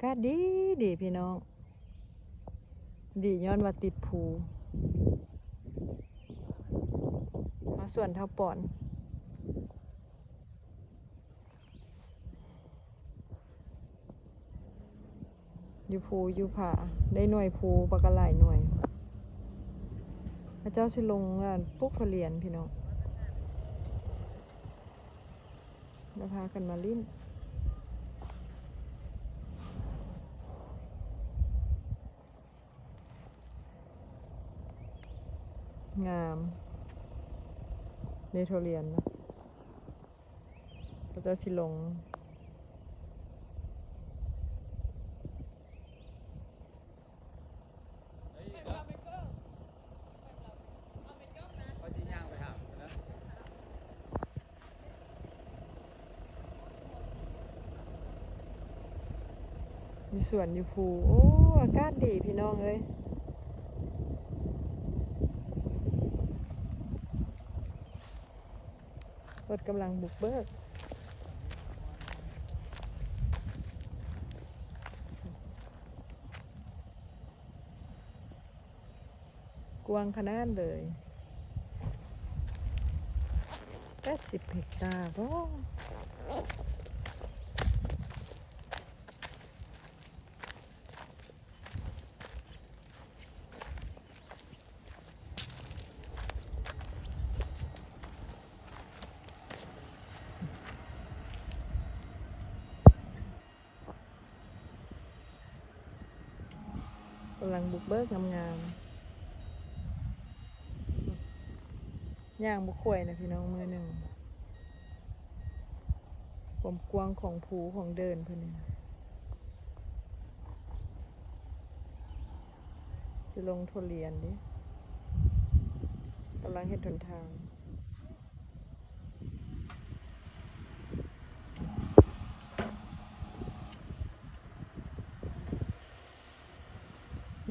ກາດດີດີພີ່ນ້ອງ ດີຍ້ອນວ່າຕິດພູ ມາສວນທ້າວປອນ ຢູ່ພູຢູ່ຜາ ໄດ້ໜ່ວຍພູບັກຫຼາຍໜ່ວຍ ເຂົາເຈົ້າຊິລົງ ອັນ ປູກທຸລຽນພີ່ນ້ອງ ແລ້ວພາກັນມາຫຼິ້ນ ງາມ ເດ ທຸລຽນນະ ເຂົາເຈົ້າຊິລົງ ຢູ່ສວນຢູ່ພູ ໂອ້ ອາກາດດີພີ່ນ້ອງເອີຍ ລົດກຳລັງບຸກເບີກ ກວ້າງຂະໜາດເລີຍ ແປດສິບເຮັກຕາບໍ? ກຳລັງບຸກເບີກງາມໆ ຍ່າງບໍ່ຄ່ອຍນະພີ່ນ້ອງ ມື້ໜຶ່ງ ຄວາມກວ້າງຂອງພູຂອງເດີ່ນເພິ່ນນີ້ ຊິລົງທຸລຽນເດ້ ກຳລັງເຮັດຫົນທາງ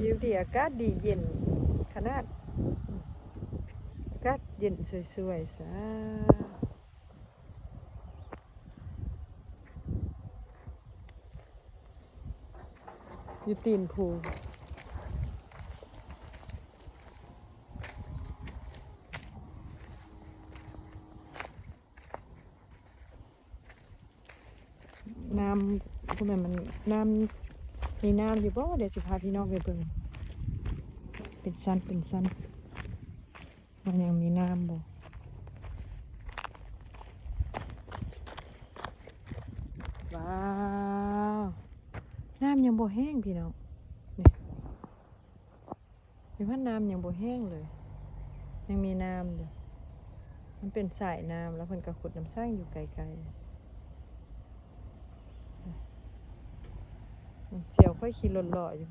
ວິວດີ ອາກາດດີເຢັນຂະໜາດ ອາກາດເຢັນສວຍໆຊະ ຢູ່ຕີນພູ. ນ້ຳ ບໍ່ແມ່ນ ມັນ ນ້ຳ ມີນ້ຳຢູ່ບໍ່? ດຽວຊິພາພີ່ນ້ອງໄປເບິ່ງ ເປັນຊັ້ນເປັນຊັ້ນ ວ່າຍັງມີນ້ຳບໍ່. ວ້າວ ນ້ຳຍັງບໍ່ແຫ້ງພີ່ນ້ອງ ນີ້. ຢູ່ຫັ້ນນ້ຳຍັງບໍ່ແຫ້ງເລີຍ ຍັງມີນ້ຳຢູ່ ມັນເປັນສາຍນ້ຳ ແລ້ວເພິ່ນກໍຂຸດນ້ຳສ້າງຢູ່ໄກໆ ສ່ຽວຂ້ອຍຂີ່ລົດເລາະຢູ່